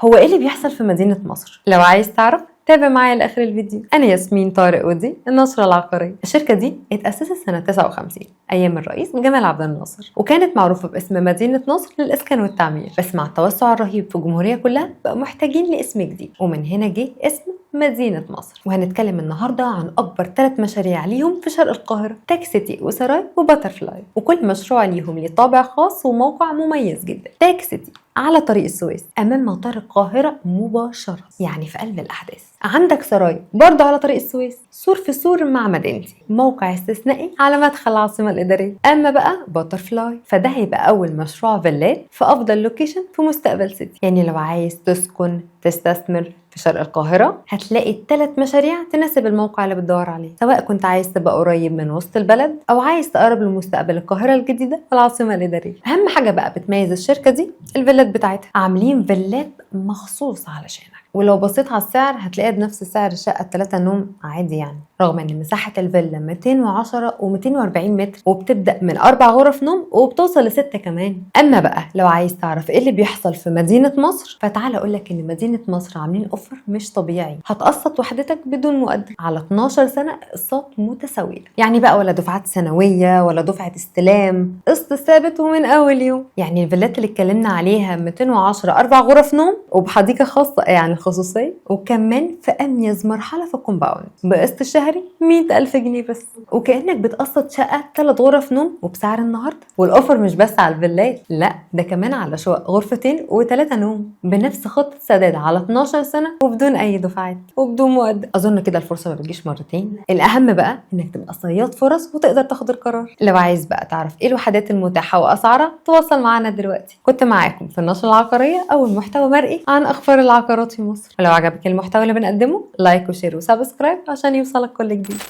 هو ايه اللي بيحصل في مدينة مصر؟ لو عايز تعرف تابع معايا لاخر الفيديو. انا ياسمين طارق ودي النشرة العقارية. الشركة دي اتأسست سنة 59 ايام الرئيس جمال عبد الناصر، وكانت معروفة باسم مدينة نصر للاسكان والتعمير. بس مع التوسع الرهيب في الجمهورية كلها بقوا محتاجين لاسم جديد، ومن هنا جه اسم مدينة مصر. وهنتكلم النهاردة عن أكبر 3 مشاريع ليهم في شرق القاهرة: تاك سيتي وسراي وباترفلاي، وكل مشروع ليهم ليه طابع خاص وموقع مميز جدا. تاك سيتي على طريق السويس أمام مطار القاهرة مباشرة، يعني في قلب الأحداث. عندك سراي برضه على طريق السويس، سور في سور مع مدينتي، موقع استثنائي على مدخل العاصمة الإدارية. أما بقى باترفلاي فده هيبقى أول مشروع فيلات في أفضل location في مستقبل سيتي، يعني لو عايز تسكن تستثمر في شرق القاهرة هتلاقي 3 مشاريع تناسب الموقع اللي بتدور عليه، سواء كنت عايز تبقى قريب من وسط البلد أو عايز تقرب لمستقبل القاهرة الجديدة والعاصمة الإدارية. أهم حاجة بقى بتميز الشركة دي الفيلات بتاعتها، عاملين فيلات مخصوص علشانك، ولو بصيت على السعر هتلاقيها بنفس سعر الشقة الثلاثة نوم عادي، يعني رغم ان مساحة الفيلا 210 و240 متر، وبتبدأ من 4 غرف نوم وبتوصل ل6 كمان. اما بقى لو عايز تعرف ايه اللي بيحصل في مدينة مصر فتعال اقول لك ان مدينة مصر عاملين offer مش طبيعي، هتقسط وحدتك بدون مقدم على 12 سنة اقساط متساوية، يعني بقى ولا دفعات سنوية ولا دفعة استلام، قسط ثابت ومن اول يوم. يعني الفيلات اللي اتكلمنا عليها 210 4 غرف نوم وبحديقة خاصة يعني الخصوصية، وكمان في أميز مرحلة في ال compound بقسط شهري 100,000 جنيه بس، وكأنك بتقسط شقة 3 غرف نوم وبسعر النهاردة. وال offer مش بس على الفيلات، لا ده كمان على شقق غرفتين و3 نوم بنفس خطة سداد على 12 سنة وبدون أي دفعات وبدون مقدم. أظن كده الفرصة ما بتجيش مرتين. الأهم بقى إنك تبقى صياد فرص وتقدر تاخد القرار. لو عايز بقى تعرف إيه الوحدات المتاحة وأسعارها تواصل معانا دلوقتي. كنت معاكم في النشرة العقارية، أول محتوى مرئي عن أخبار العقارات في مصر. ولو عجبك المحتوى اللي بنقدمه like و share و subscribe عشان يوصلك كل جديد.